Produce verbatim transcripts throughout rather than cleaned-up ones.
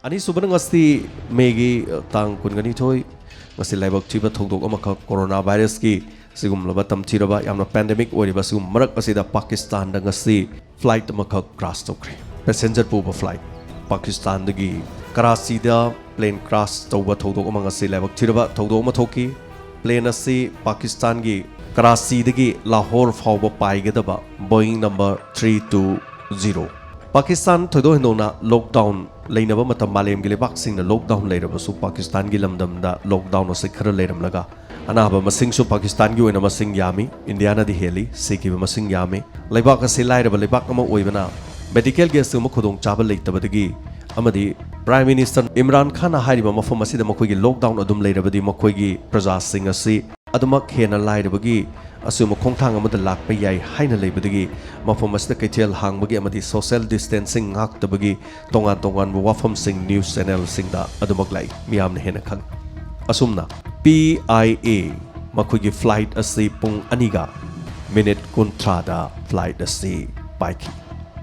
ꯑꯅꯤꯁꯨꯕꯅ ꯉꯁꯤ ꯃꯦꯒꯤ, ꯑ, ꯇꯥꯡ ꯀꯨꯟꯒꯅꯤꯊꯣꯏ, ꯉꯁꯤ ꯂꯥꯏꯕꯛ ꯊꯤꯕ ꯊꯧꯗꯣꯛ ꯑꯃꯈꯛ, ꯀꯣꯔꯣꯅꯥ ꯚꯥꯏꯔꯁꯀꯤ ꯁꯤꯒꯨꯝꯂꯕ ꯇꯝꯊꯤꯔꯕ, ꯌꯥꯝꯅ ꯄꯦꯟꯗꯦꯃꯤꯛ ꯑꯣꯏꯔꯤꯕ ꯁꯤꯒꯨꯝꯕ ꯃꯔꯛ ꯑꯁꯤꯗ ꯄꯥꯀꯤꯁꯇꯥꯟꯗ ꯉꯁꯤ ꯐ꯭ꯂꯥꯏꯠ ꯑꯃꯈꯛ ꯀ꯭ꯔꯥꯁ ꯇꯧꯈ꯭ꯔꯦ꯫ ꯄꯦꯁꯦꯟꯖꯔ ꯄꯨꯕ ꯐ꯭ꯂꯥꯏꯠ꯫ ꯄꯥꯀꯤꯁꯇꯥꯟꯗꯒꯤ ꯀꯔꯥꯆꯤꯗ ꯄ꯭ꯂꯦꯟ ꯀ꯭ꯔꯥꯁ ꯇꯧꯕ ꯊꯧꯗꯣꯛ ꯑꯃ ꯉꯁꯤ ꯂꯥꯏꯕꯛ ꯊꯤꯔꯕ ꯊꯧꯗꯣꯛ ꯑꯃ ꯊꯣꯛꯈꯤ꯫ ꯄ꯭ꯂꯦꯟ ꯑꯁꯤ ꯄꯥꯀꯤꯁꯇꯥꯟꯒꯤ ꯀꯔꯥꯆꯤꯗꯒꯤ ꯂꯥꯍꯣꯔ ꯐꯥꯎꯕ ꯄꯥꯏꯒꯗꯕ Boeing number three two zero. Pakistan ꯊꯣꯏꯗꯣꯛ ꯍꯦꯟꯗꯣꯛꯅ ꯂꯣꯛꯗꯥꯎꯟ ꯂꯩꯅꯕ ꯃꯇꯝ, ꯃꯥꯂꯦꯝꯒꯤ ꯂꯩꯕꯥꯛꯁꯤꯡꯅ ꯂꯣꯛꯗꯥꯎꯟ ꯂꯩꯔꯕꯁꯨ ꯄꯥꯀꯤꯁꯇꯥꯟꯒꯤ ꯂꯝꯗꯝꯗ ꯂꯣꯛꯗꯥꯎꯟ ꯑꯁꯤ ꯈꯔ ꯂꯩꯔꯝꯂꯒ, ꯑꯅꯥꯕ ꯃꯁꯤꯡꯁꯨ ꯄꯥꯀꯤꯁꯇꯥꯟꯒꯤ ꯑꯣꯏꯅ ꯃꯁꯤꯡ ꯌꯥꯝꯃꯤ, ꯏꯟꯗꯤꯌꯥꯅꯗꯤ ꯍꯦꯜꯂꯤ, ꯁꯤꯈꯤꯕ ꯃꯁꯤꯡ ꯌꯥꯝꯃꯤ꯫ ꯂꯩꯕꯥꯛ ꯑꯁꯤ ꯂꯥꯏꯔꯕ ꯂꯩꯕꯥꯛ ꯑꯃ ꯑꯣꯏꯕꯅ ꯃꯦꯗꯤꯀꯦꯜꯒꯤ ꯑꯁꯤꯒꯨꯝꯕ ꯈꯨꯗꯣꯡꯆꯥꯕ ꯂꯩꯇꯕꯗꯒꯤ ꯑꯃꯗꯤ ꯄ꯭ꯔꯥꯏꯝ ꯃꯤꯅꯤꯁꯇꯔ ꯏꯝꯔꯥꯟ ꯈꯥꯟꯅ ꯍꯥꯏꯔꯤꯕ ꯃꯐꯝ ꯑꯁꯤꯗ ꯃꯈꯣꯏꯒꯤ ꯂꯣꯛꯗꯥꯎꯟ ꯑꯗꯨꯝ ꯂꯩꯔꯕꯗꯤ ꯃꯈꯣꯏꯒꯤ ꯄ꯭ꯔꯖꯥꯁꯤꯡ ꯑꯁꯤ ꯑꯗꯨꯃꯛ ꯍꯦꯟꯅ ꯂꯥꯏꯔꯕꯒꯤ ꯑꯁꯤꯒꯨꯝꯕ ꯈꯣꯡꯊꯥꯡ ꯑꯃꯗ ꯂꯥꯛꯄ ꯌꯥꯏ ꯍꯥꯏꯅ ꯂꯩꯕꯗꯒꯤ ꯃꯐꯝ ꯑꯁꯤꯗ ꯀꯩꯊꯦꯜ ꯍꯥꯡꯕꯒꯤ ꯑꯃꯗꯤ ꯁꯣꯁꯤꯌꯦꯜ ꯗꯤꯁꯇꯦꯟꯁꯤꯡ ꯉꯥꯛꯇꯕꯒꯤ ꯇꯣꯉꯥꯟ ꯇꯣꯉꯥꯟꯕ ꯋꯥꯐꯝꯁꯤꯡ ꯅ꯭ꯌꯨꯁ ꯆꯦꯅꯦꯜꯁꯤꯡꯗ ꯑꯗꯨꯃꯛ ꯂꯥꯛꯏ, ꯃꯤꯌꯥꯝꯅ ꯍꯦꯟꯅ ꯈꯪꯏ꯫ ꯑꯁꯨꯝꯅ ꯄꯤ ꯑꯥꯏ ꯑꯦ ꯃꯈꯣꯏꯒꯤ ꯐ꯭ꯂꯥꯏꯠ ꯑꯁꯤ ꯄꯨꯡ ꯑꯅꯤꯒ ꯃꯤꯅꯤꯠ ꯀꯨꯟꯊ꯭ꯔꯥꯗ ꯐ꯭ꯂꯥꯏꯠ ꯑꯁꯤ ꯄꯥꯏꯈꯤ꯫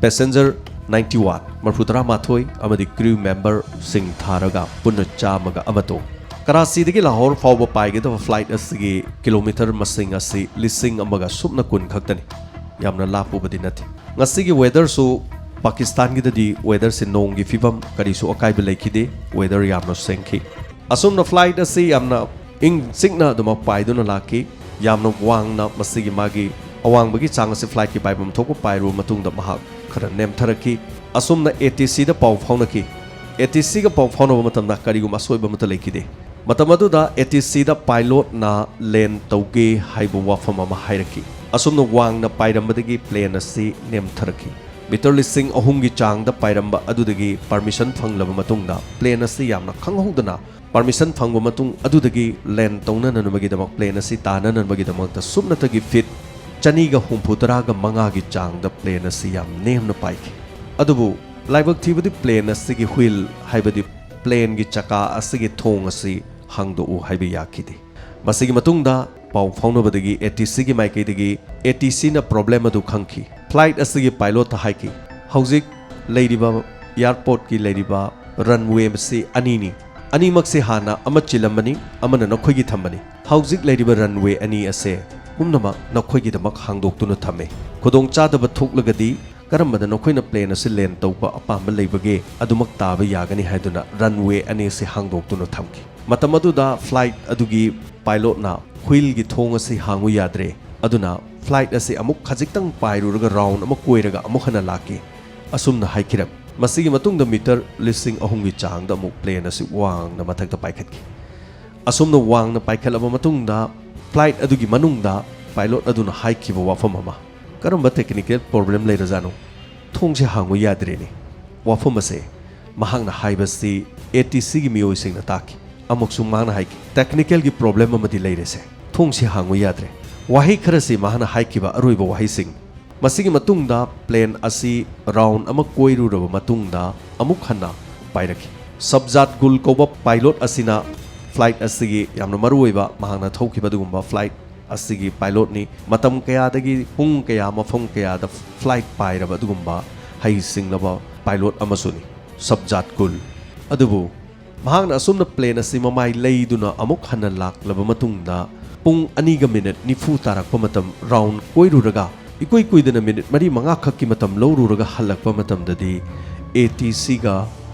ꯄꯦꯁꯦꯟꯖꯔ ꯅꯥꯏꯟꯇꯤ ꯋꯥꯟ, ꯃꯔꯤꯐꯨ ꯇꯔꯥꯃꯥꯊꯣꯏ ꯑꯃꯗꯤ ꯀ꯭ꯔꯤꯎ ꯃꯦꯝꯕꯔꯁꯤꯡ ꯊꯥꯔꯒ ꯄꯨꯟꯅ ꯆꯥꯝꯃꯒ ꯑꯃ ꯇꯣꯡꯏ꯫ ꯀꯔꯥꯆꯤꯗꯒꯤ ꯂꯥꯍꯣꯔ ꯐꯥꯎꯕ ꯄꯥꯏꯒꯗꯕ ꯐ꯭ꯂꯥꯏꯠ ꯑꯁꯤꯒꯤ ꯀꯤꯂꯣꯃꯤꯇꯔ ꯃꯁꯤꯡ ꯑꯁꯤ ꯂꯤꯁꯤꯡ ꯑꯃꯒ ꯁꯨꯞꯅ ꯀꯨꯟ ꯈꯛꯇꯅꯤ꯫ ꯌꯥꯝꯅ ꯂꯥꯞꯄꯨꯕꯗꯤ ꯅꯠꯇꯦ꯫ ꯉꯁꯤꯒꯤ ꯋꯦꯗꯔꯁꯨ ꯄꯥꯀꯤꯁꯇꯥꯟꯒꯤꯗꯗꯤ ꯋꯦꯗꯔꯁꯤ ꯅꯣꯡꯒꯤ ꯐꯤꯕꯝ ꯀꯔꯤꯁꯨ ꯑꯀꯥꯏꯕ ꯂꯩꯈꯤꯗꯦ꯫ ꯋꯦꯗꯔ ꯌꯥꯝꯅ ꯁꯦꯡꯈꯤ꯫ ꯑꯁꯨꯝꯅ ꯐ꯭ꯂꯥꯏꯠ ꯑꯁꯤ ꯌꯥꯝꯅ ꯏꯪ ꯆꯤꯛꯅ ꯑꯗꯨꯃꯛ ꯄꯥꯏꯗꯨꯅ ꯂꯥꯛꯈꯤ꯫ ꯌꯥꯝꯅ ꯋꯥꯡꯅ ꯃꯁꯤꯒꯤ ꯃꯥꯒꯤ ꯑꯋꯥꯡꯕꯒꯤ ꯆꯥꯡ ꯑꯁꯤ ꯐ꯭ꯂꯥꯏꯠꯀꯤ ꯄꯥꯏꯐꯝ ꯊꯣꯛꯄ ꯄꯥꯏꯔꯨꯕ ꯃꯇꯨꯡꯗ ꯃꯍꯥꯛ ꯈꯔ ꯅꯦꯝꯊꯔꯛꯈꯤ꯫ ꯑꯁꯨꯝꯅ ꯑꯦ ꯇꯤ ꯁꯤꯗ ꯄꯥꯎ ꯐꯥꯎꯅꯈꯤ꯫ ꯑꯦ ꯇꯤ ꯁꯤꯒ ꯄꯥꯎ ꯐꯥꯎꯅꯕ ꯃꯇꯝꯗ ꯀꯔꯤꯒꯨꯝꯕ ꯑꯁꯣꯏꯕ ꯑꯃꯠꯇ ꯂꯩꯈꯤꯗꯦ꯫ ꯃꯇꯝ ꯑꯗꯨꯗ ꯑꯦ ꯇꯤ ꯁꯤꯗ ꯄꯥꯏꯂꯣꯠꯅ ꯂꯦꯟ ꯇꯧꯒꯦ ꯍꯥꯏꯕ ꯋꯥꯐꯝ ꯑꯃ ꯍꯥꯏꯔꯛꯈꯤ꯫ ꯑꯁꯨꯝꯅ ꯋꯥꯡꯅ ꯄꯥꯏꯔꯝꯕꯗꯒꯤ ꯄ꯭ꯂꯦꯟ ꯑꯁꯤ ꯅꯦꯝꯊꯔꯛꯈꯤ꯫ ꯃꯤꯇꯔ ꯂꯤꯁꯤꯡ ꯑꯍꯨꯝꯒꯤ ꯆꯥꯡꯗ ꯄꯥꯏꯔꯝꯕ ꯑꯗꯨꯗꯒꯤ ꯄꯔꯃꯤꯁꯟ ꯐꯪꯂꯕ ꯃꯇꯨꯡꯗ ꯄ꯭ꯂꯦꯟ ꯑꯁꯤ ꯌꯥꯝꯅ ꯈꯪꯍꯧꯗꯅ ꯄꯔꯃꯤꯁꯟ ꯐꯪꯕ ꯃꯇꯨꯡ ꯑꯗꯨꯗꯒꯤ ꯂꯦꯟ ꯇꯧꯅꯅꯕꯒꯤꯗꯃꯛ, ꯄ꯭ꯂꯦꯟ ꯑꯁꯤ ꯇꯥꯅꯅꯕꯒꯤꯗꯃꯛꯇ ꯁꯨꯞꯅꯇꯒꯤ ꯐꯤꯠ ꯆꯅꯤꯒ ꯍꯨꯝꯐꯨ ꯇꯔꯥꯒ ꯃꯉꯥꯒꯤ ꯆꯥꯡꯗ ꯄ꯭ꯂꯦꯟ ꯑꯁꯤ ꯌꯥꯝ ꯅꯦꯝꯅ ꯄꯥꯏꯈꯤ꯫ ꯑꯗꯨꯕꯨ ꯂꯥꯏꯕꯛ ꯊꯤꯕꯗꯤ ꯄ꯭ꯂꯦꯟ ꯑꯁꯤꯒꯤ ꯍꯨꯏꯜ, ꯍꯥꯏꯕꯗꯤ ꯄ꯭ꯂꯦꯟꯒꯤ ꯆꯀꯥ ꯑꯁꯤꯒꯤ ꯊꯣꯡ ꯑꯁꯤ ꯍꯥꯡꯗꯣꯛꯎ ꯍꯥꯏꯕ ꯌꯥꯈꯤꯗꯦ꯫ ꯃꯁꯤꯒꯤ ꯃꯇꯨꯡꯗ ꯄꯥꯎ ꯐꯥꯎꯅꯕꯗꯒꯤ ꯑꯦ ꯇꯤ ꯁꯤꯒꯤ ꯃꯥꯏꯀꯩꯗꯒꯤ ꯑꯦ ꯇꯤ ꯁꯤꯅ ꯄ꯭ꯔꯣꯕ꯭ꯂꯦꯝ ꯑꯗꯨ ꯈꯪꯈꯤ꯫ ꯐ꯭ꯂꯥꯏꯠ ꯑꯁꯤꯒꯤ ꯄꯥꯏꯂꯣꯠꯇ ꯍꯥꯏꯈꯤ, "ꯍꯧꯖꯤꯛ ꯂꯩꯔꯤꯕ ꯑꯦꯌꯥꯔꯄꯣꯔꯠꯀꯤ ꯂꯩꯔꯤꯕ Runway ꯁꯤ ꯑꯅꯤꯅꯤ꯫ ꯑꯅꯤꯃꯛꯁꯤ ꯍꯥꯟꯅ ꯑꯃ ꯆꯤꯜꯂꯝꯕꯅꯤ, ꯑꯃꯅ ꯅꯈꯣꯏꯒꯤ ꯊꯝꯕꯅꯤ꯫ ꯍꯧꯖꯤꯛ ꯂꯩꯔꯤꯕ runway ꯑꯅꯤ ꯑꯁꯦ ꯄꯨꯝꯅꯃꯛ ꯅꯈꯣꯏꯒꯤꯗꯃꯛ ꯍꯥꯡꯗꯣꯛꯇꯨꯅ ꯊꯝꯃꯦ꯫ ꯈꯨꯗꯣꯡꯆꯥꯗꯕ ꯊꯣꯛꯂꯒꯗꯤ ꯀꯔꯝꯕꯗ ꯅꯈꯣꯏꯅ plane ꯑꯁꯤ land ꯇꯧꯕ ꯑꯄꯥꯝꯕ ꯂꯩꯕꯒꯦ, ꯑꯗꯨꯃꯛ ꯇꯥꯕ ꯌꯥꯒꯅꯤ ꯍꯥꯏꯗꯨꯅ runway ꯑꯅꯤ ꯑꯁꯤ ꯍꯥꯡꯗꯣꯛꯇꯨꯅ ꯊꯝꯈꯤ꯫ ꯃꯇꯝ ꯑꯗꯨꯗ flight ꯑꯗꯨꯒꯤ pilotꯅ wheelꯒꯤ ꯊꯣꯡ ꯑꯁꯤ ꯍꯥꯡꯉꯨ ꯌꯥꯗ꯭ꯔꯦ, ꯑꯗꯨꯅ flight ꯑꯁꯤ ꯑꯃꯨꯛ ꯈꯖꯤꯛꯇꯪ ꯄꯥꯏꯔꯨꯔꯒ round ꯑꯃ ꯀꯣꯏꯔꯒ ꯑꯃꯨꯛ ꯍꯟꯅ ꯂꯥꯛꯈꯤ꯫ ꯑꯁꯨꯝꯅ ꯍꯥꯏꯈꯤꯔꯝꯃꯤ꯫ ꯃꯁꯤꯒꯤ ꯃꯇꯨꯡꯗ meter ꯂꯤꯁꯤꯡ ꯑꯍꯨꯝꯒꯤ ꯆꯥꯡꯗ ꯑꯃꯨꯛ plane ꯑꯁꯤ ꯋꯥꯡꯅ ꯃꯊꯛꯇ ꯄꯥꯏꯈꯠꯈꯤ꯫ ꯑꯁꯨꯝꯅ ꯋꯥꯡꯅ ꯄꯥꯏꯈꯠꯂꯕ ꯃꯇꯨꯡꯗ flight ꯑꯗꯨꯒꯤ ꯃꯅꯨꯡꯗ pilot ꯑꯗꯨꯅ ꯍꯥꯏꯈꯤꯕ ꯋꯥꯐꯝ ꯑꯃ, "ꯀꯔꯝꯕ technical problem ꯂꯩꯔꯖꯥꯠꯅꯣ? ꯊꯣꯡꯁꯦ ꯍꯥꯡꯕ ꯌꯥꯗ꯭ꯔꯦꯅꯦ"꯫ ꯋꯥꯐꯝ ꯑꯁꯦ ꯃꯍꯥꯛꯅ ꯍꯥꯏꯕꯁꯤ ATCꯒꯤ ꯃꯤꯑꯣꯏꯁꯤꯡꯅ ꯇꯥꯈꯤ꯫ ꯑꯃꯨꯛꯁꯨ ꯃꯍꯥꯛꯅ ꯍꯥꯏꯈꯤ, "Technicalꯒꯤ problem ꯑꯃꯗꯤ ꯂꯩꯔꯦꯁꯦ, ꯊꯣꯡꯁꯤ ꯍꯥꯡꯕ ꯌꯥꯗ꯭ꯔꯦ"꯫ ꯋꯥꯍꯩ ꯈꯔꯁꯤ ꯃꯍꯥꯛꯅ ꯍꯥꯏꯈꯤꯕ ꯑꯔꯣꯏꯕ ꯋꯥꯍꯩꯁꯤꯡ꯫ ꯃꯁꯤꯒꯤ ꯃꯇꯨꯡꯗ plane ꯑꯁꯤ round ꯑꯃ ꯀꯣꯏꯔꯨꯔꯕ ꯃꯇꯨꯡꯗ ꯑꯃꯨꯛ ꯍꯟꯅ ꯄꯥꯏꯔꯛꯈꯤ꯫ ꯁꯕꯖꯥꯠ ꯒꯨꯜ ꯀꯧꯕ pilot ꯑꯁꯤꯅ flight ꯑꯁꯤꯒꯤ ꯌꯥꯝꯅ ꯃꯔꯨꯑꯣꯏꯕ, ꯃꯍꯥꯛꯅ ꯊꯧꯈꯤꯕ ꯑꯗꯨꯒꯨꯝꯕ flight ꯑꯁꯤꯒꯤ pilotꯅꯤ꯫ ꯃꯇꯝ ꯀꯌꯥꯗꯒꯤ ꯄꯨꯡ ꯀꯌꯥ ꯃꯐꯝ ꯀꯌꯥꯗ flight ꯄꯥꯏꯔꯕ ꯑꯗꯨꯒꯨꯝꯕ ꯍꯩꯁꯤꯡꯂꯕ pilot ꯑꯃꯁꯨꯅꯤ ꯁꯕꯖꯥꯠ ꯒꯨꯜ꯫ ꯑꯗꯨꯕꯨ ꯃꯍꯥꯛꯅ ꯑꯁꯨꯝꯅ plane ꯑꯁꯤ ꯃꯃꯥꯏ ꯂꯩꯗꯨꯅ ꯑꯃꯨꯛ ꯍꯟꯅ ꯂꯥꯛꯂꯕ ꯃꯇꯨꯡꯗ, ꯄꯨꯡ ꯑꯅꯤꯒ minute ꯅꯤꯐꯨ ꯇꯥꯔꯛꯄ ꯃꯇꯝ, round ꯀꯣꯏꯔꯨꯔꯒ ꯏꯀꯨꯏ ꯀꯨꯏꯗꯅ minute ꯃꯔꯤ ꯃꯉꯥ ꯈꯛꯀꯤ ꯃꯇꯝ ꯂꯧꯔꯨꯔꯒ ꯍꯜꯂꯛꯄ ꯃꯇꯝꯗꯗꯤ, ATCꯒ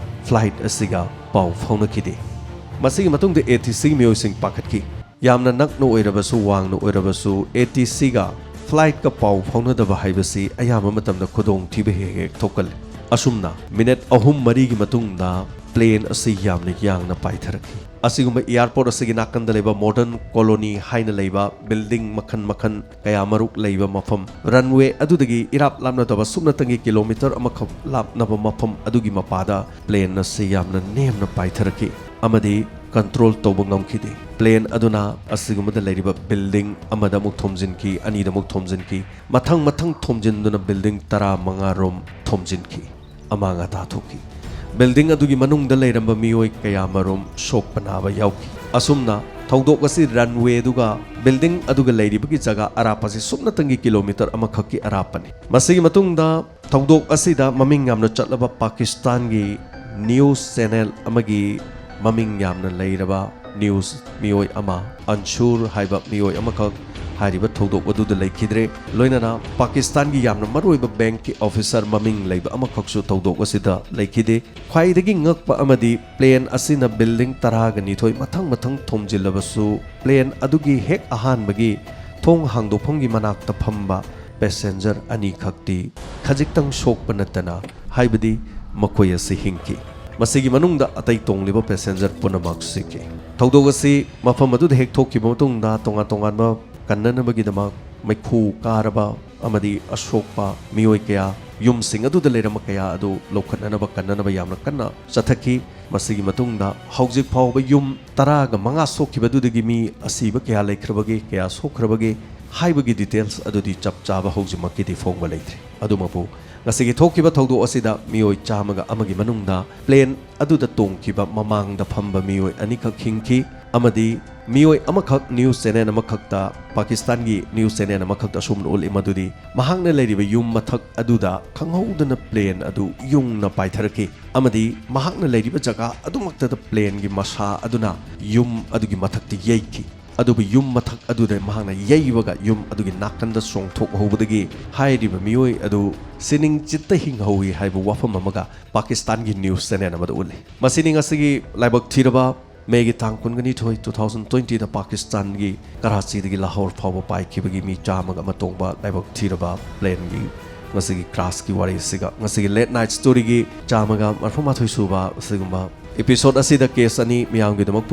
flight ꯑꯁꯤꯒ ꯄꯥꯎ ꯐꯥꯎꯅꯈꯤꯗꯦ꯫ ꯃꯁꯤꯒꯤ ꯃꯇꯨꯡꯗ ATCꯒꯤ ꯃꯤꯑꯣꯏꯁꯤꯡ ꯄꯥꯈꯠꯈꯤ꯫ ꯌꯥꯝꯅ ꯅꯛꯅ ꯑꯣꯏꯔꯕꯁꯨ, ꯋꯥꯡꯅ ꯑꯣꯏꯔꯕꯁꯨ, ATCꯒ flightꯀ ꯄꯥꯎ ꯐꯥꯎꯅꯗꯕ ꯍꯥꯏꯕꯁꯤ ꯑꯌꯥꯝꯕ ꯃꯇꯝꯗ ꯈꯨꯗꯣꯡꯊꯤꯕ ꯍꯦꯛ ꯍꯦꯛ ꯊꯣꯛꯀꯜꯂꯤ꯫ ꯑꯁꯨꯝꯅ minute ꯑꯍꯨꯝ ꯃꯔꯤꯒꯤ ꯃꯇꯨꯡꯗ plane ꯑꯁꯤ ꯌꯥꯝꯅ ꯌꯥꯡꯅ ꯄꯥꯏꯊꯔꯛꯈꯤ꯫ ꯑꯁꯤꯒꯨꯝꯕ airport ꯑꯁꯤꯒꯤ ꯅꯥꯀꯟꯗ ꯂꯩꯕ modern colony ꯍꯥꯏꯅ ꯂꯩꯕ building ꯃꯈꯜ ꯃꯈꯜ ꯀꯌꯥ ꯃꯔꯨꯛ ꯂꯩꯕ ꯃꯐꯝ, runway ꯑꯗꯨꯗꯒꯤ ꯏꯔꯥꯞ ꯂꯥꯞꯅꯗꯕ ꯁꯨꯞꯅꯇꯪꯒꯤ kilometre ꯑꯃꯈꯛ ꯂꯥꯞꯅꯕ ꯃꯐꯝ ꯑꯗꯨꯒꯤ ꯃꯄꯥꯗ plane ꯑꯁꯤ ꯌꯥꯝꯅ ꯅꯦꯝꯅ ꯄꯥꯏꯊꯔꯛꯈꯤ ꯑꯃꯗꯤ control ꯇꯧꯕ ꯉꯝꯈꯤꯗꯦ꯫ Plane ꯑꯗꯨꯅ ꯑꯁꯤꯒꯨꯝꯕꯗ ꯂꯩꯔꯤꯕ building ꯑꯃꯗ ꯑꯃꯨꯛ ꯊꯣꯝꯖꯤꯟꯈꯤ, ꯑꯅꯤꯗ ꯑꯃꯨꯛ ꯊꯣꯝꯖꯤꯟꯈꯤ, ꯃꯊꯪ ꯃꯊꯪ ꯊꯣꯝꯖꯤꯟꯗꯨꯅ building ꯇꯔꯥꯃꯉꯥ ꯔꯣꯝ ꯊꯣꯝꯖꯤꯟꯈꯤ꯫ ꯑꯃꯥꯡ ꯑꯇꯥ ꯊꯣꯛꯈꯤ꯫ Building ꯑꯗꯨꯒꯤ ꯃꯅꯨꯡꯗ ꯂꯩꯔꯝꯕ ꯃꯤꯑꯣꯏ ꯀꯌꯥꯃꯔꯨꯝ ꯁꯣꯛꯄ ꯅꯥꯕ ꯌꯥꯎꯈꯤ꯫ ꯑꯁꯨꯝꯅ ꯊꯧꯗꯣꯛ ꯑꯁꯤ runway ꯑꯗꯨꯒ building ꯑꯗꯨꯒ ꯂꯩꯔꯤꯕꯒꯤ ꯖꯒꯥ ꯑꯔꯥꯞꯄ ꯑꯁꯤ ꯁꯨꯞꯅꯇꯪꯒꯤ kilometre ꯑꯃꯈꯛꯀꯤ ꯑꯔꯥꯞꯄꯅꯤ꯫ ꯃꯁꯤꯒꯤ ꯃꯇꯨꯡꯗ ꯊꯧꯗꯣꯛ ꯑꯁꯤꯗ ꯃꯃꯤꯡ ꯌꯥꯝꯅ ꯆꯠꯂꯕ ꯄꯥꯀꯤꯁꯇꯥꯟꯒꯤ ꯅ꯭ꯌꯨꯁ ꯆꯦꯅꯦꯜ ꯑꯃꯒꯤ ꯃꯃꯤꯡ ꯌꯥꯝꯅ ꯂꯩꯔꯕ ꯅ꯭ꯌꯨꯁ ꯃꯤꯑꯣꯏ ꯑꯃ, ꯑꯟꯁꯨꯔ ꯍꯥꯏꯕ ꯃꯤꯑꯣꯏ ꯑꯃꯈꯛ ꯍꯥꯏꯔꯤꯕ ꯊꯧꯗꯣꯛ ꯑꯗꯨꯗ ꯂꯩꯈꯤꯗ꯭ꯔꯦ꯫ ꯂꯣꯏꯅꯅ ꯄꯥꯀꯤꯁꯇꯥꯟꯒꯤ ꯌꯥꯝꯅ ꯃꯔꯨꯑꯣꯏꯕ ꯕꯦꯡꯛꯀꯤ ꯑꯣꯐꯤꯁꯔ ꯃꯃꯤꯡ ꯂꯩꯕ ꯑꯃꯈꯛꯁꯨ ꯊꯧꯗꯣꯛ ꯑꯁꯤꯗ ꯂꯩꯈꯤꯗꯦ꯫ ꯈ꯭ꯋꯥꯏꯗꯒꯤ ꯉꯛꯄ ꯑꯃꯗꯤ, ꯄ꯭ꯂꯦꯟ ꯑꯁꯤꯅ ꯕꯤꯜꯗꯤꯡ ꯇꯔꯥꯒ ꯅꯤꯊꯣꯏ ꯃꯊꯪ ꯃꯊꯪ ꯊꯣꯝꯖꯤꯜꯂꯕꯁꯨ, ꯄ꯭ꯂꯦꯟ ꯑꯗꯨꯒꯤ ꯍꯦꯛ ꯑꯍꯥꯟꯕꯒꯤ ꯊꯣꯡ ꯍꯥꯡꯗꯣꯛꯐꯝꯒꯤ ꯃꯅꯥꯛꯇ ꯐꯝꯕ ꯄꯦꯁꯦꯟꯖꯔ ꯑꯅꯤꯈꯛꯇꯤ ꯈꯖꯤꯛꯇꯪ ꯁꯣꯛꯄ ꯅꯠꯇꯅ, ꯍꯥꯏꯕꯗꯤ ꯃꯈꯣꯏ ꯑꯁꯤ ꯍꯤꯡꯈꯤ꯫ ꯃꯁꯤꯒꯤ ꯃꯅꯨꯡꯗ ꯑꯇꯩ ꯇꯣꯡꯂꯤꯕ ꯄꯦꯁꯦꯟꯖꯔ ꯄꯨꯝꯅꯃꯛ ꯁꯤꯈꯤ꯫ ꯊꯧꯗꯣꯛ ꯑꯁꯤ ꯃꯐꯝ ꯑꯗꯨꯗ ꯍꯦꯛ ꯊꯣꯛꯈꯤꯕ ꯃꯇꯨꯡꯗ, ꯇꯣꯉꯥꯟ ꯇꯣꯉꯥꯟꯕ ꯀꯟꯅꯅꯕꯒꯤꯗꯃꯛ ꯃꯩꯈꯨ ꯀꯥꯔꯕ ꯑꯃꯗꯤ ꯑꯁꯣꯛꯄ ꯃꯤꯑꯣꯏ ꯀꯌꯥ, ꯌꯨꯝꯁꯤꯡ ꯑꯗꯨꯗ ꯂꯩꯔꯝꯕ ꯀꯌꯥ ꯑꯗꯨ ꯂꯧꯈꯠꯅꯅꯕ ꯀꯟꯅꯅꯕ ꯌꯥꯝꯅ ꯀꯟꯅ ꯆꯠꯊꯈꯤ꯫ ꯃꯁꯤꯒꯤ ꯃꯇꯨꯡꯗ ꯍꯧꯖꯤꯛ ꯐꯥꯎꯕ ꯌꯨꯝ ꯇꯔꯥꯒ ꯃꯉꯥ ꯁꯣꯛꯈꯤꯕꯗꯨꯗꯒꯤ ꯃꯤ ꯑꯁꯤꯕ ꯀꯌꯥ ꯂꯩꯈ꯭ꯔꯕꯒꯦ, ꯀꯌꯥ ꯁꯣꯛꯈ꯭ꯔꯕꯒꯦ ꯍꯥꯏꯕꯒꯤ ꯗꯤꯇꯦꯜꯁ ꯑꯗꯨꯗꯤ ꯆꯞ ꯆꯥꯕ ꯍꯧꯖꯤꯛꯃꯛꯀꯤꯗꯤ ꯐꯣꯡꯕ ꯂꯩꯇ꯭ꯔꯤ꯫ ꯑꯗꯨꯃꯛꯄꯨ, ꯉꯁꯤꯒꯤ ꯊꯣꯛꯈꯤꯕ ꯊꯧꯗꯣꯛ ꯑꯁꯤꯗ ꯃꯤꯑꯣꯏ ꯆꯥꯝꯃꯒ ꯑꯃꯒꯤ ꯃꯅꯨꯡꯗ ꯄ꯭ꯂꯦꯟ ꯑꯗꯨꯗ ꯇꯣꯡꯈꯤꯕ ꯃꯃꯥꯡꯗ ꯐꯝꯕ ꯃꯤꯑꯣꯏ ꯑꯅꯤꯈꯛ ꯍꯤꯡꯈꯤ ꯑꯃꯗꯤ ꯃꯤꯑꯣꯏ ꯑꯃꯈꯛ ꯅ꯭ꯌꯨꯁ ꯆꯦꯅꯦꯜ ꯑꯃꯈꯛꯇ, ꯄꯥꯀꯤꯁꯇꯥꯟꯒꯤ ꯅ꯭ꯌꯨꯁ ꯆꯦꯅꯦꯜ ꯑꯃꯈꯛꯇ ꯑꯁꯨꯝꯅ ꯎꯠꯂꯤ ꯃꯗꯨꯗꯤ ꯃꯍꯥꯛꯅ ꯂꯩꯔꯤꯕ ꯌꯨꯝ ꯃꯊꯛ ꯑꯗꯨꯗ ꯈꯪꯍꯧꯗꯅ ꯄ꯭ꯂꯦꯟ ꯑꯗꯨ ꯌꯨꯡꯅ ꯄꯥꯏꯊꯔꯛꯈꯤ ꯑꯃꯗꯤ ꯃꯍꯥꯛꯅ ꯂꯩꯔꯤꯕ ꯖꯒꯥ ꯑꯗꯨꯃꯛꯇꯗ ꯄ꯭ꯂꯦꯟꯒꯤ ꯃꯁꯥ ꯑꯗꯨꯅ ꯌꯨꯝ ꯑꯗꯨꯒꯤ ꯃꯊꯛꯇ ꯌꯩꯈꯤ꯫ ꯑꯗꯨꯕꯨ ꯌꯨꯝ ꯃꯊꯛ ꯑꯗꯨꯗ ꯃꯍꯥꯛꯅ ꯌꯩꯕꯒ ꯌꯨꯝ ꯑꯗꯨꯒꯤ ꯅꯥꯀꯟꯗ ꯆꯣꯡꯊꯣꯛꯍꯧꯕꯗꯒꯤ ꯍꯥꯏꯔꯤꯕ ꯃꯤꯑꯣꯏ ꯑꯗꯨ ꯁꯤꯅꯤꯡ ꯆꯤꯠꯇ ꯍꯤꯡꯍꯧꯏ ꯍꯥꯏꯕ ꯋꯥꯐꯝ ꯑꯃꯒ ꯄꯥꯀꯤꯁꯇꯥꯟꯒꯤ ꯅ꯭ꯌꯨꯁ ꯆꯦꯅꯦꯜ ꯑꯃꯗ ꯎꯠꯂꯤ꯫ ꯃꯁꯤꯅꯤ ꯉꯁꯤꯒꯤ ꯂꯥꯏꯕꯛ ꯊꯤꯔꯕ ꯃꯦꯒꯤ ꯇꯥꯡ ꯀꯨꯟꯒ ꯅꯤꯊꯣꯏ, two thousand twenty ꯗ ꯄꯥꯀꯤꯁꯇꯥꯟꯒꯤ ꯀꯔꯥꯆꯤꯗꯒꯤ ꯂꯥꯍꯣꯔ ꯐꯥꯎꯕ ꯄꯥꯏꯈꯤꯕꯒꯤ ꯃꯤ ꯆꯥꯝꯃꯒ ꯑꯃ ꯇꯣꯡꯕ ꯂꯥꯏꯕꯛ ꯊꯤꯔꯕ ꯄ꯭ꯂꯦꯟꯒꯤ ꯉꯁꯤꯒꯤ ꯀ꯭ꯔꯥꯁꯀꯤ ꯋꯥꯔꯤ ꯑꯁꯤꯒ ꯉꯁꯤꯒꯤ ꯂꯦꯠ ꯅꯥꯏꯠ ꯁ꯭ꯇꯣꯔꯤꯒꯤ ꯆꯥꯝꯃꯒ ꯃꯔꯐꯨ ꯃꯥꯊꯣꯏ ꯁꯨꯕ ꯑꯁꯤꯒꯨꯝꯕ ꯏꯄꯤꯁꯣꯗ ꯑꯁꯤꯗ ꯀꯦꯁ ꯑꯅꯤ ꯃꯤꯌꯥꯝꯒꯤꯗꯃꯛ